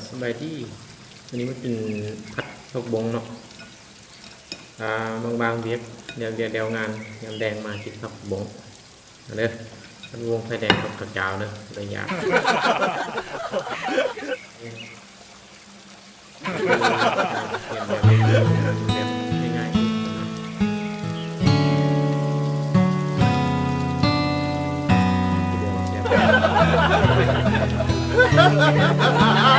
ສະບາຍດີ ມື້ນີ້ມາກິນຜັດຜັກບົງເນາະ ອ່າ ບາງໆວຽກ ແລ້ວວຽກແລ້ວງານ ຍາມແລງມາກິນຜັກບົງ ມາເດີ ພັດບົງໄຟແດງກັບເຂົ້າຈ້າວເດີ ໄດ້ຢາກ ແບບງ່າຍໆເນາະ.